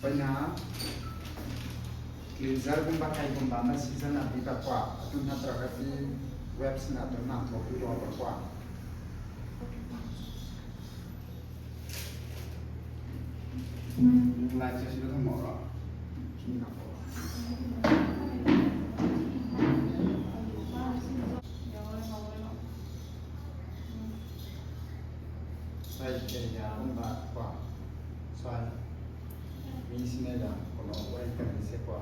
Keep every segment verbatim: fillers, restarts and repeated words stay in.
ꯑꯩꯅ ꯀ꯭ꯂꯤꯟꯖꯔꯒꯨꯝꯕ ꯀꯩꯒꯨꯝꯕ ꯑꯃ ꯁꯤꯖꯤꯟꯅꯕꯤꯕꯀꯣ, ꯑꯗꯨ ꯅꯠꯇ꯭ꯔꯒꯗꯤ ꯋꯦꯞꯁꯤꯅ ꯑꯗꯨꯝ ꯅꯥꯟꯊꯣꯛꯄꯤꯔꯣꯕꯀꯣ꯫ ꯂꯥꯏꯠꯁꯦ ꯁꯤꯗ ꯊꯝꯃꯛꯑꯣꯔꯣ? ꯁ꯭ꯋꯥꯏ ꯑꯦꯔꯤꯌꯥꯒꯨꯝꯕ ꯀꯣ, ꯁ꯭ꯋꯥꯏ ꯃꯤꯁꯤꯅ ꯌꯥꯝ ꯀꯩꯅꯣ ꯑꯣꯏ ꯀꯜꯂꯤꯁꯦꯀꯣ꯫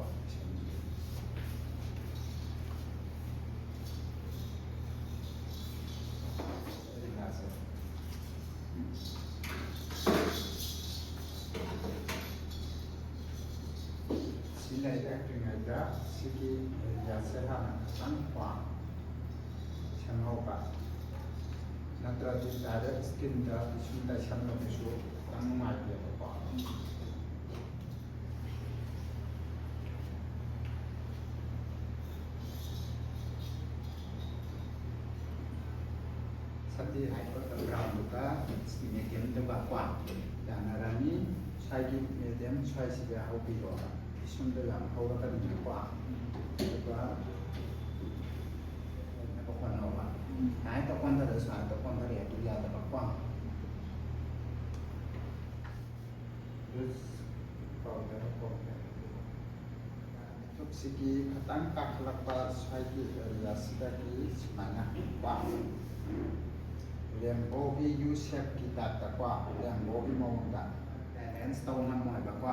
ꯑꯦꯔꯤꯌꯥꯁꯦ꯫ ꯁꯤ ꯂꯩꯔꯛꯇ꯭ꯔꯤꯉꯩꯗ ꯁꯤꯒꯤ ꯑꯦꯔꯤꯌꯥꯁꯦ ꯍꯥꯟꯅ ꯈꯤꯇꯪ ꯋꯥꯡ ꯁꯦꯝꯍꯧꯕ, ꯅꯠꯇ꯭ꯔꯗꯤ ꯗꯥꯏꯔꯦꯛ ꯁ꯭ꯀꯤꯟꯗ ꯄꯤꯁꯨꯝ ꯇꯩꯁꯟꯕꯗꯨꯁꯨ ꯈꯤꯇꯪ ꯅꯨꯡꯉꯥꯏꯇꯦꯕꯀꯣ꯫ ꯁꯝꯗꯤ ꯍꯥꯏꯄꯔꯒ꯭ꯔꯥꯎꯟꯗꯨꯒ ꯃꯦꯗꯤꯌꯝꯗꯨꯒ ꯀꯣ ꯌꯥꯅꯔꯅꯤ꯫ ꯁ꯭ꯋꯥꯏꯒꯤ ꯃꯦꯗꯤꯌꯝ ꯁ꯭ꯋꯥꯏꯁꯤꯗ ꯍꯧꯕꯤꯔꯣ꯫ ꯄꯤꯁꯨꯝꯗ ꯌꯥꯝ ꯍꯧꯔꯛꯀꯅꯤꯅꯀꯣ꯫ ꯑꯗꯨꯒ ꯂꯩꯅꯕ ꯍꯣꯠꯅꯧꯕ꯫ ꯁꯨꯃꯥꯏꯅ ꯇꯧꯀꯥꯟꯗ ꯁꯨꯃꯥꯏꯅ ꯇꯧꯀꯥꯟꯗ ꯔꯦꯠꯇꯨ ꯌꯥꯗꯕꯀꯣ꯫ Loose powder compact. ꯃꯤꯠꯊꯨꯞꯁꯤꯒꯤ ꯈꯤꯇꯪ ꯀꯥꯈꯠꯂꯛꯄ ꯁ꯭ꯋꯥꯏꯒꯤ ꯑꯦꯔꯤꯌꯥꯁꯤꯗꯒꯤ ꯁꯨꯃꯥꯏꯅ ꯀꯣ, ꯔꯦꯝꯕꯣꯒꯤ ꯌꯨ ꯁꯦꯞꯀꯤ ꯇꯥꯏꯞꯇꯀꯣ, ꯔꯦꯝꯕꯣꯒꯤ ꯃꯑꯣꯡꯗ ꯕꯦꯂꯦꯟꯁ ꯇꯧ ꯉꯝꯃꯣꯏꯕꯀꯣ꯫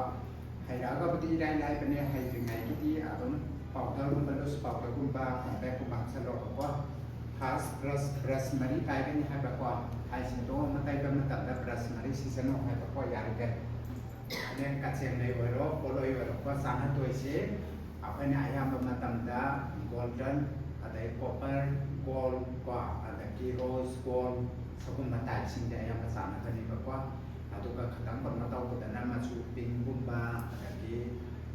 ꯍꯩꯔꯛꯑꯒꯕꯨꯗꯤ ꯏꯔꯥꯏ ꯂꯥꯏꯕꯅꯦ, ꯍꯩꯇ꯭ꯔꯤꯉꯩꯒꯤꯗꯤ ꯑꯗꯨꯝ ꯄꯥꯎꯗꯔꯒꯨꯝꯕ, ꯂꯨꯖ ꯄꯥꯎꯗꯔꯒꯨꯝꯕ, ꯀꯣꯝꯄꯦꯛꯀꯨꯝꯕ ꯍꯥꯞꯆꯜꯂꯣꯕꯀꯣ꯫ ꯐꯥꯔꯁ ꯕ꯭ꯔꯁ, ꯕ꯭ꯔꯁ ꯃꯔꯤ ꯄꯥꯏꯒꯅꯤ ꯍꯥꯏꯕꯀꯣ꯫ ꯍꯥꯏꯁꯤꯡꯗꯣ ꯑꯃ ꯇꯩꯕ ꯃꯇꯝꯗ ꯕ꯭ꯔꯁ ꯃꯔꯤ ꯁꯤꯖꯤꯟꯅꯧ ꯍꯥꯏꯕꯀꯣ, ꯌꯥꯔꯤꯈꯩ꯫ ꯑꯗꯩ ꯀꯆꯦꯡꯂꯩ ꯑꯣꯏꯔꯣ, ꯄꯣꯠꯂꯣꯏ ꯑꯣꯏꯔꯣꯀꯣ, ꯆꯥꯅꯗꯣꯏꯁꯦ ꯑꯩꯈꯣꯏꯅ ꯑꯌꯥꯝꯕ ꯃꯇꯝꯗ ꯒꯣꯜꯗꯟ, ꯑꯗꯩ ꯀꯣꯄꯔ ꯒꯣꯜ ꯀꯣ, ꯑꯗꯒꯤ ꯔꯣꯁ ꯒꯣꯜ, ꯁꯤꯒꯨꯝꯕ ꯇꯥꯏꯞꯁꯤꯡꯁꯦ ꯑꯌꯥꯝꯕ ꯆꯥꯅꯒꯅꯦꯕꯀꯣ꯫ ꯑꯗꯨꯒ ꯈꯤꯇꯪ ꯀꯩꯅꯣ ꯇꯧꯕꯗꯅ ꯃꯆꯨ ꯄꯤꯡꯒꯨꯝꯕ, ꯑꯗꯒꯤ,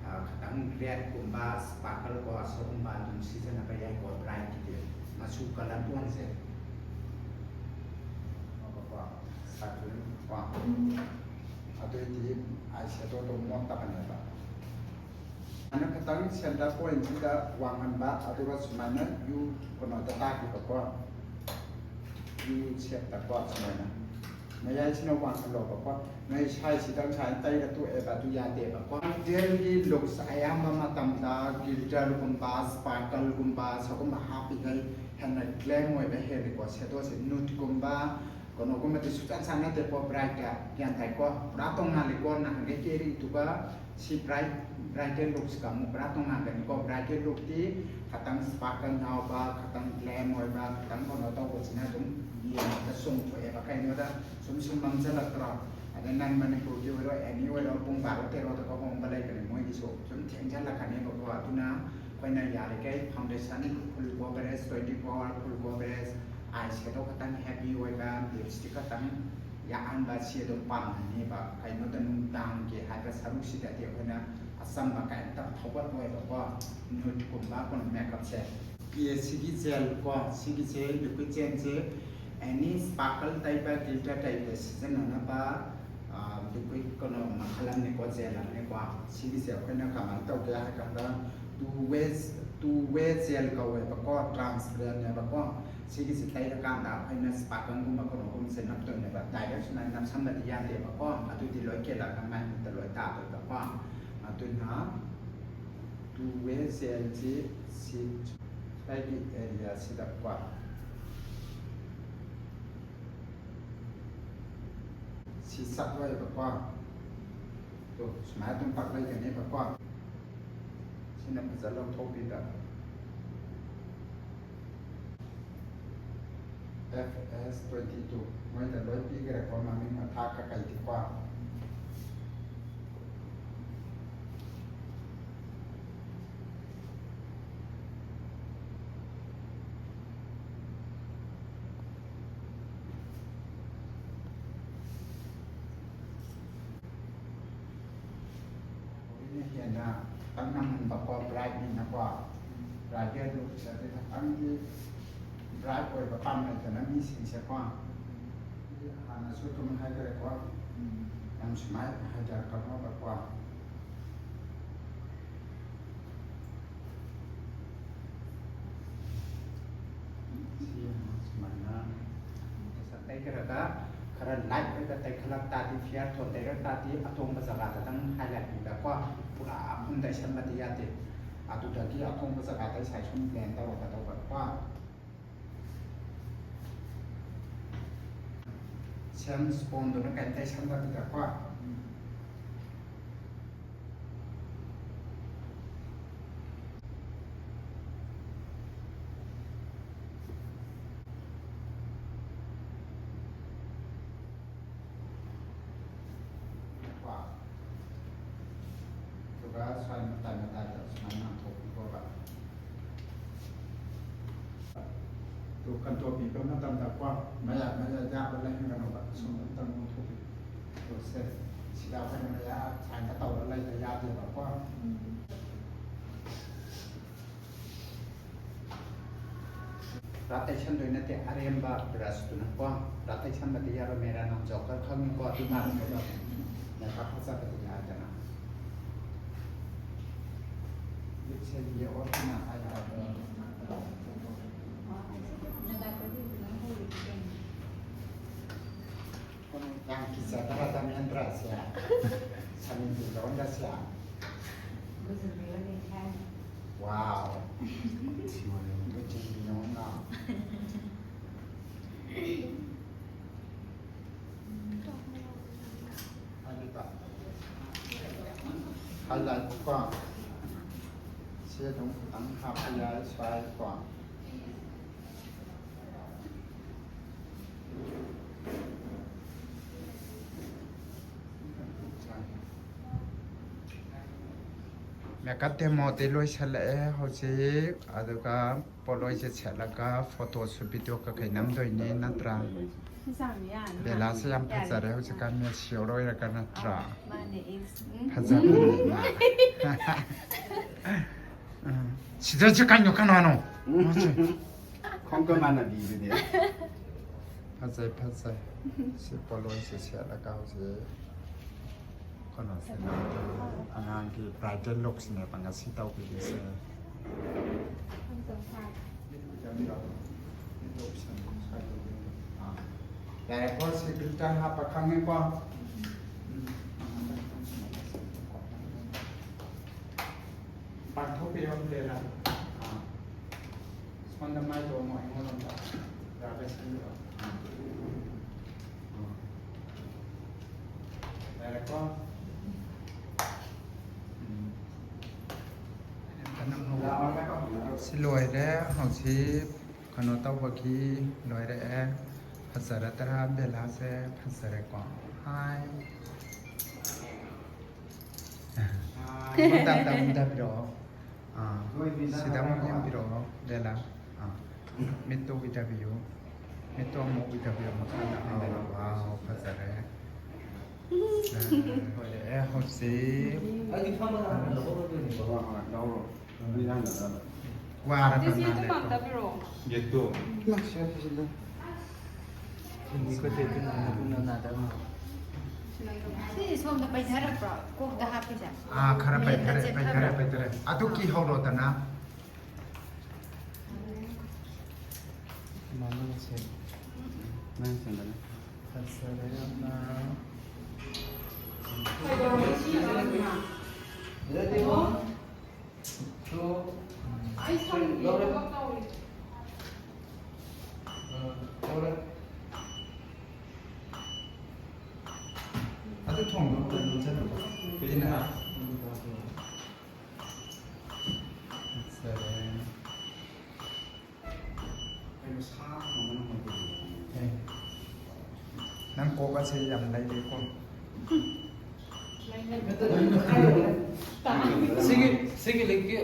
ꯑ, ꯈꯤꯇꯪ ꯔꯦꯗꯀꯨꯝꯕ, ꯁ꯭ꯄꯥꯔꯀꯜ ꯀꯣ, ꯁꯤꯒꯨꯝꯕ ꯑꯗꯨꯝ ꯁꯤꯖꯤꯟꯅꯕ ꯌꯥꯏꯀꯣ, ꯕ꯭ꯔꯥꯏꯠꯀꯤꯗꯤ꯫ ꯃꯆꯨ ꯀꯂꯔ ꯇꯣꯟꯁꯦ꯫ ꯀꯣ, ꯁꯥꯇꯤꯟ ꯀꯣ꯫ ꯑꯗꯨꯑꯣꯏꯗꯤ ꯑꯥꯏ ꯁꯦꯗꯣꯗꯣ ꯃꯣꯠꯇꯕꯅꯦꯕ꯫ ꯁꯨꯃꯥꯏꯅ ꯈꯤꯇꯪ ꯁꯦꯟꯇꯔ ꯄꯣꯏꯟꯁꯤꯗ ꯋꯥꯡꯍꯟꯕ, ꯑꯗꯨꯒ ꯁꯨꯃꯥꯏꯅ ꯌꯨ ꯀꯩꯅꯣꯗ ꯇꯥꯈꯤꯕꯀꯣ, ꯌꯨ ꯁꯦꯞꯇꯀꯣ, ꯁꯨꯃꯥꯏꯅ ꯃꯌꯥꯏꯁꯤꯅ ꯋꯥꯡꯍꯜꯂꯣꯕꯀꯣ꯫ ꯅꯣꯏ ꯁ꯭ꯋꯥꯏꯁꯤꯗ ꯁꯨꯃꯥꯏꯅ ꯇꯩꯔ ꯇꯣꯛꯑꯦꯕ, ꯑꯗꯨ ꯌꯥꯗꯦꯕꯀꯣ꯫ ꯒ꯭ꯂꯤꯇꯔꯒꯤ ꯂꯨꯛꯁ ꯑꯌꯥꯝꯕ ꯃꯇꯝꯗ ꯒ꯭ꯂꯤꯇꯔꯒꯨꯝꯕ, ꯁ꯭ꯄꯥꯔꯀꯜꯒꯨꯝꯕ ꯁꯤꯒꯨꯝꯕ ꯍꯥꯞꯄꯤꯈꯩ ꯍꯦꯟꯅ ꯒ꯭ꯂꯦꯝ ꯑꯣꯏꯕ ꯍꯦꯜꯂꯤꯀꯣ꯫ ꯁꯦꯗꯣꯁꯦ ꯅꯨꯠꯀꯨꯝꯕ ꯀꯩꯅꯣꯒꯨꯝꯕꯗꯤ ꯁꯨꯡꯆꯥꯟ ꯆꯥꯟꯅꯗꯦꯀꯣ ꯕ꯭ꯔꯥꯏꯠꯇ, ꯒ꯭ꯌꯥꯟ ꯇꯥꯏꯀꯣ? ꯄꯨꯔꯥ ꯇꯣꯡꯉꯥꯜꯂꯤꯀꯣ ꯅꯍꯥꯟꯈꯩ ꯀꯦꯔꯤꯗꯨꯒ꯫ ꯁꯤ ꯕ꯭ꯔꯥꯏꯠ, ꯕ꯭ꯔꯥꯏꯗꯦꯜ ꯂꯨꯛꯁꯀ ꯑꯃꯨꯛ ꯄꯨꯔꯥ ꯇꯣꯉꯥꯟꯒꯅꯤꯀꯣ꯫ ꯕ꯭ꯔꯥꯏꯗꯦꯜ ꯂꯨꯛꯇꯤ ꯈꯇꯪ ꯁ꯭ꯄꯥꯔꯀꯜ ꯌꯥꯎꯕ, ꯈꯇꯪ ꯒ꯭ꯂꯦꯝ ꯑꯣꯏꯕ, ꯈꯇꯪ ꯀꯩꯅꯣ ꯇꯧꯕꯁꯤꯅ ꯑꯗꯨꯝ ꯌꯦꯡꯕꯗ ꯆꯣꯡꯊꯣꯛꯑꯦꯕ꯫ ꯀꯩꯅꯣꯗ ꯁꯨꯝ ꯁꯨꯝ ꯃꯝꯁꯤꯜꯂꯛꯇ꯭ꯔꯣ? ꯑꯗꯩ ꯅꯟ ꯃꯅꯤꯄꯨꯔꯒꯤ ꯑꯣꯏꯔꯣ, ꯑꯦꯅꯤ ꯑꯣꯏꯔꯣ, ꯄꯨꯡ ꯕꯥꯔꯣ ꯇꯦꯔꯣꯗꯒ ꯍꯣꯡꯕ ꯂꯩꯕꯅꯦ ꯃꯣꯏꯒꯤꯁꯨ꯫ ꯁꯨꯝ ꯊꯦꯡꯖꯤꯜꯂꯛꯀꯅꯦꯕꯀꯣ꯫ ꯑꯗꯨꯅ ꯑꯩꯈꯣꯏꯅ ꯌꯥꯔꯤꯈꯩ ꯐꯥꯎꯟꯗꯦꯁꯟ ꯐꯨꯜ ꯀꯣꯚꯔꯦꯖ, ꯇ꯭ꯋꯦꯟꯇꯤ ꯐꯣꯔ ꯑꯋꯥꯔ ꯐꯨꯜ ꯀꯣꯚꯔꯦꯖ, ꯑꯥꯏ ꯁꯦꯗꯣ ꯈꯇꯪ ꯍꯦꯚꯤ ꯑꯣꯏꯕ, ꯂꯤꯞꯁꯇꯤꯛ ꯈꯇꯪ ꯌꯥꯛꯍꯟꯕ, ꯁꯤ ꯑꯗꯨꯝ ꯄꯥꯝꯅꯅꯦꯕ꯫ ꯀꯩꯅꯣꯗ ꯅꯨꯡꯗꯥꯡꯒꯤ ꯍꯥꯏꯕ ꯁꯔꯨꯛꯁꯤꯗꯗꯤ ꯑꯩꯈꯣꯏꯅ ꯑꯆꯝꯕ ꯀꯩꯝꯇ ꯊꯧꯒꯠꯂꯣꯏꯕꯀꯣ, ꯅꯨꯠꯀꯨꯝꯕ ꯀꯩꯅꯣ ꯃꯦꯀꯞꯁꯦ꯫ ꯄꯤ ꯑꯦꯁ ꯁꯤꯒꯤ ꯖꯦꯜ ꯀꯣ, ꯁꯤꯒꯤꯁꯦ ꯂꯤꯀ꯭ꯋꯤꯠ ꯖꯦꯜꯁꯦ ꯑꯦꯅꯤ ꯁ꯭ꯄꯥꯔꯀꯜ ꯇꯩꯕ, ꯒ꯭ꯂꯤꯇꯔ ꯇꯩꯕꯗ ꯁꯤꯖꯤꯟꯅꯅꯕ ꯂꯤꯀ꯭ꯋꯤꯠ ꯀꯩꯅꯣ ꯃꯈꯜ ꯑꯃꯅꯤꯀꯣ, ꯖꯦꯜ ꯑꯃꯅꯤꯀꯣ꯫ ꯁꯤꯒꯤꯁꯦ ꯑꯩꯈꯣꯏꯅ ꯀꯃꯥꯏꯅ ꯇꯧꯒꯦ ꯍꯥꯏ ꯀꯥꯟꯗ, ꯇꯨ ꯋꯦ, ꯇꯨ ꯋꯦ ꯖꯦꯜ ꯀꯧꯋꯦꯕꯀꯣ, ꯇ꯭ꯔꯥꯟꯁꯄꯦꯔꯦꯟꯅꯦꯕꯀꯣ꯫ ꯁꯤꯒꯤꯁꯦ ꯇꯩꯔꯀꯥꯟꯗ ꯑꯩꯈꯣꯏꯅ ꯁ꯭ꯄꯥꯔꯀꯜꯒꯨꯝꯕ ꯀꯩꯅꯣꯒꯨꯝꯕꯁꯦ ꯅꯞꯇꯣꯏꯅꯦꯕ꯫ ꯗꯥꯏꯔꯦꯛ ꯁꯨꯃꯥꯏꯅ ꯅꯞꯁꯟꯕꯗꯤ ꯌꯥꯗꯦꯕꯀꯣ, ꯑꯗꯨꯗꯤ ꯂꯣꯏ ꯀꯦꯜꯂꯛꯑꯒ ꯃꯥꯏ ꯃꯤꯠꯇ ꯂꯣꯏ ꯇꯥꯗꯣꯏꯕꯀꯣ꯫ ꯑꯗꯨꯅ ꯇꯨ ꯋꯦ ꯖꯦꯜꯁꯤ ꯁꯤ ꯁ꯭ꯋꯥꯏꯒꯤ ꯑꯦꯔꯤꯌꯥꯁꯤꯗꯀꯣ, ꯁꯤ ꯆꯠꯂꯣꯏꯕꯀꯣ꯫ ꯑꯗꯣ ꯁꯨꯃꯥꯏꯅ ꯑꯗꯨꯝ ꯄꯥꯛ ꯂꯩꯒꯅꯦꯕꯀꯣ꯫ ꯁꯤꯅ ꯐꯖꯅ ꯂꯧꯊꯣꯛꯄꯤꯕ꯫ ꯑꯦꯐ ꯑꯦꯁ ꯇ꯭ꯋꯦꯟꯇꯤ ꯇꯨ ꯃꯣꯏꯗ ꯂꯣꯏ ꯄꯤꯈ꯭ꯔꯦꯀꯣ, ꯃꯃꯤꯡ ꯃꯊꯥ ꯀꯀꯩꯗꯤꯀꯣ꯫ ꯍꯧꯖꯤꯛꯅ ꯍꯦꯟꯅ ꯈꯤꯇꯪ ꯅꯝꯍꯟꯕꯀꯣ, ꯕ꯭ꯔꯥꯏꯠꯅꯤꯅꯀꯣ꯫ ꯕ꯭ꯔꯥꯏꯗꯦꯜ ꯂꯨꯛꯁꯦ ꯑꯗꯨ ꯈꯤꯇꯪꯗꯤ ꯕ꯭ꯔꯥꯏꯠ ꯑꯣꯏꯕ ꯄꯥꯝꯅꯩꯗꯅ ꯃꯤꯁꯤꯡꯁꯦꯀꯣ꯫ ꯍꯥꯟꯅꯁꯨ ꯑꯗꯨꯝ ꯍꯥꯏꯈ꯭ꯔꯦꯀꯣ꯫ ꯌꯥꯝ ꯁꯨꯃꯥꯏꯅ ꯍꯥꯏꯊꯔꯛꯀꯅꯣꯕꯀꯣ꯫ ꯁꯤ ꯁꯨꯃꯥꯏꯅ ꯇꯩꯈ꯭ꯔꯒ ꯈꯔ ꯂꯥꯏꯠ ꯑꯣꯏꯕ ꯇꯩꯈꯠꯂꯛ ꯇꯥꯔꯗꯤ, ꯐꯤꯌꯔ ꯇꯣꯟ ꯇꯩꯔꯛ ꯇꯥꯔꯗꯤ ꯑꯇꯣꯡꯕ ꯖꯒꯥꯗꯗꯪ ꯍꯥꯏꯂꯥꯏꯠ ꯄꯤꯕꯀꯣ꯫ ꯄꯨꯔꯥ ꯐꯨꯟ ꯇꯩꯁꯟꯕꯗꯤ ꯌꯥꯗꯦ꯫ ꯑꯗꯨꯗꯒꯤ ꯑꯇꯣꯡꯕ ꯖꯒꯥꯗ ꯉꯁꯥꯏ ꯁꯨꯝ ꯕ꯭ꯂꯦꯟ ꯇꯧꯔꯒꯗꯧꯕꯀꯣ꯫ ꯁꯦꯝ ꯁ꯭ꯄꯣꯟꯗꯨꯅ ꯀꯩꯝꯇ ꯁꯝꯗꯕꯤꯗꯀꯣ꯫ ꯀꯣ꯫ ꯑꯗꯨꯒ ꯁ꯭ꯋꯥꯏ ꯃꯇꯥꯏ ꯃꯇꯥꯏꯗ ꯁꯨꯃꯥꯏꯅ ꯅꯥꯟꯊꯣꯛꯄꯤꯈꯣꯕ꯫ ꯑꯗꯨ ꯀꯟꯇ꯭ꯔꯣꯜ ꯄꯤꯕ ꯃꯇꯝꯗꯀꯣ, ꯃꯌꯥ ꯃꯌꯥ ꯌꯥꯕ ꯂꯩꯍꯟꯒꯅꯣꯕ, ꯁꯨꯝ ꯑꯝꯇꯪ ꯅꯥꯟꯊꯣꯛꯄꯤꯌꯨ꯫ ꯑꯗꯨ ꯁꯦ, ꯁꯤꯗ ꯑꯩꯈꯣꯏꯅ ꯃꯌꯥ ꯁꯨꯃꯥꯏꯅ ꯇꯧꯔ ꯂꯩꯕ ꯌꯥꯗꯦꯕꯀꯣ꯫ ꯄꯨꯔꯥ ꯇꯩꯁꯟꯗꯣꯏ ꯅꯠꯇꯦ, ꯑꯔꯦꯝꯕ ꯕ꯭ꯔꯁꯇꯨꯅꯀꯣ꯫ ꯄꯨꯔꯥ ꯇꯩꯁꯟꯕꯗꯤ ꯌꯥꯔꯣꯏ, ꯃꯦꯔꯥ ꯅꯥꯝ ꯖꯣꯀꯔ ꯈꯪꯉꯤꯀꯣ, ꯑꯗꯨ ꯃꯥꯟꯅꯕꯗꯣ꯫ ꯃꯦꯀꯞ ꯐꯖꯕꯗꯤ ꯌꯥꯏꯗꯅ꯫ ꯂꯤꯞꯁꯦ ꯌꯦꯛꯑꯣ ꯁꯤꯅ ꯍꯥꯏꯕ꯫ ꯌꯥꯝ ꯀꯤꯖꯗ꯭ꯔꯥ ꯗꯃꯦꯟꯗ꯭ꯔꯁꯦ? ꯁꯃꯤꯟꯗꯨ ꯂꯣꯟꯒꯁꯦ꯫ ꯒꯨꯖꯔꯤꯂꯅꯤ ꯍꯥꯏ꯫ Wow. ꯁꯤꯃꯅꯦ꯫ ꯒꯨꯖꯔꯤꯂꯣꯟꯅ꯫ ꯍꯥꯏꯂꯥꯏꯠ ꯀꯣ꯫ ꯁꯤ ꯑꯗꯨꯝ ꯈꯤꯇꯪ ꯍꯥꯞꯄ ꯌꯥꯏ ꯁ꯭ꯋꯥꯏ ꯀꯣ꯫ ꯃꯦꯀꯞ ꯗꯦꯃꯣꯗꯤ ꯂꯣꯏꯁꯜꯂꯛꯑꯦ ꯍꯧꯖꯤꯛ, ꯑꯗꯨꯒ ꯄꯣꯠꯂꯣꯏꯁꯦ ꯁꯦꯠꯂꯒ ꯐꯣꯇꯣꯁꯨ ꯚꯤꯗꯤꯑꯣ ꯀꯩꯀꯩ ꯅꯝꯗꯣꯏꯅꯦ ꯅꯠꯇ꯭ꯔꯥ? ꯁꯤ ꯆꯥꯡꯁꯦ ꯌꯥꯔꯅꯤ꯫ ꯕꯦꯂꯥꯁꯦ ꯌꯥꯝ ꯌꯥꯔꯦ꯫ ꯐꯖꯔꯦ ꯍꯧꯖꯤꯛꯀꯥꯟ ꯃꯦꯁꯤ ꯑꯣꯏꯔꯒ ꯅꯠꯇ꯭ꯔꯥ? ꯃꯥꯅꯦ, ꯏꯁ꯫ ꯎꯝ꯫ ꯐꯖꯕꯅꯦ꯫ ꯎꯝ꯫ ꯁꯤꯗꯁꯨ ꯀꯩꯅꯣ ꯀꯅꯥꯅꯣ? ꯎꯝ꯫ ꯃꯁꯤ꯫ ꯈꯣꯡꯒ ꯃꯥꯟꯅꯕꯤꯗꯨꯗꯤ꯫ ꯐꯖꯩ, ꯐꯖꯩ꯫ ꯁꯤ ꯄꯣꯠꯂꯣꯏꯁꯦ ꯁꯦꯠꯂꯒ ꯍꯧꯖꯤꯛ ꯀꯩꯅꯣꯁꯤꯅ ꯑꯉꯥꯡꯒꯤ bridal lookꯁꯤꯅꯦꯕ ꯉꯁꯤ ꯇꯧꯕꯤꯔꯤꯁꯦ꯫ ꯑꯥ꯫ ꯌꯥꯔꯦꯀꯣ, ꯁꯤ glitter ꯍꯥꯞꯄ ꯈꯪꯉꯦꯀꯣ? ꯎꯝ꯫ ꯄꯥꯡꯊꯣꯛꯄꯤꯔꯣ, ꯂꯦꯂꯥ꯫ ꯑꯥ꯫ ꯁꯣꯝꯗ ꯃꯥꯏꯗꯣ ꯑꯃꯨꯛ ꯑꯩꯉꯣꯟꯗ ꯑꯝꯇ ꯌꯥꯕ꯭ꯔꯥ ꯁꯤꯟꯕꯤꯔꯣ꯫ ꯑꯥ꯫ ꯌꯥꯔꯦꯀꯣ? ꯎꯝ꯫ ꯁꯤ ꯂꯣꯏꯔꯦ꯫ ꯍꯧꯖꯤꯛ ꯀꯩꯅꯣ ꯇꯧꯕꯒꯤ ꯂꯣꯏꯔꯛꯑꯦ꯫ ꯐꯖꯔꯗ꯭ꯔꯥ? ꯕꯦꯂꯥꯁꯦ ꯐꯖꯔꯦꯀꯣ? ꯍꯥꯏ꯫ ꯃꯨꯟꯗꯥ ꯑꯝꯇ ꯃꯨꯟꯗꯥꯕꯤꯔꯛꯑꯣ꯫ ꯑꯥ, ꯁꯤꯗ ꯑꯃꯨꯛ ꯌꯦꯡꯕꯤꯔꯛꯑꯣ, ꯂꯦꯂꯥ꯫ ꯑꯥ, ꯃꯤꯠꯇꯣ ꯎꯏꯊꯕꯤꯌꯨ꯫ ꯃꯤꯠꯇꯣ ꯑꯃꯨꯛ ꯎꯏꯊꯕꯤꯌꯨ ꯃꯈꯥꯗ꯫ ꯑꯥ, ꯋꯥꯎ, ꯐꯖꯔꯦ꯫ ꯂꯣꯏꯔꯦ ꯍꯧꯖꯤꯛ꯫ ꯑꯩꯗꯤ ꯐꯝꯕ ꯂꯥꯛꯄ ꯂꯧꯍꯧꯔꯗꯣꯏꯅꯦꯕ꯫ ꯍꯣꯏ, ꯍꯣꯏ, ꯂꯧꯔꯣ꯫ ꯋꯥꯔꯕ ꯃꯥꯜꯂꯦ꯫ ꯌꯦꯠꯇꯣ꯫ ꯁꯤꯗꯤ ꯁꯣꯝꯗ ꯄꯩꯊꯔꯛꯄ꯭ꯔꯣ? ꯀꯣꯛꯇ ꯍꯥꯞꯄꯤꯁꯦ? ꯑꯥ, ꯈꯔ ꯄꯩꯊꯔꯦ, ꯄꯩꯊꯔꯦ, ꯄꯩꯊꯔꯦ꯫ ꯑꯗꯨ ꯀꯤꯍꯧꯔꯣꯗꯅ꯫ ꯃꯥꯅ ꯁꯦꯝ-, ꯅꯪ ꯁꯦꯝꯒꯗꯕ꯫ ꯐꯖꯔꯦ ꯌꯥꯝꯅ꯫ ꯑꯗꯨꯗꯤ ꯂꯧꯔꯦ꯫ ꯑ, ꯂꯧꯔꯦ꯫ ꯑꯗꯨ ꯊꯣꯡꯗꯣ ꯑꯝꯇ ꯂꯣꯟꯁꯤꯜꯂꯨꯀꯣ꯫ ꯀꯨꯏꯅ꯫ ꯐꯖꯔꯦ꯫ ꯀꯩꯅꯣ ꯁꯥ ꯊꯣꯡꯕꯅ ꯍꯥꯎꯕꯅꯦ꯫ ꯑꯦ꯫ ꯅꯪ ꯀꯣꯛ ꯑꯁꯦ ꯌꯥꯝ ꯂꯩꯔꯦꯀꯣ꯫ ꯁꯤꯒꯤ, ꯁꯤꯒꯤ ꯂꯤꯛꯀꯤ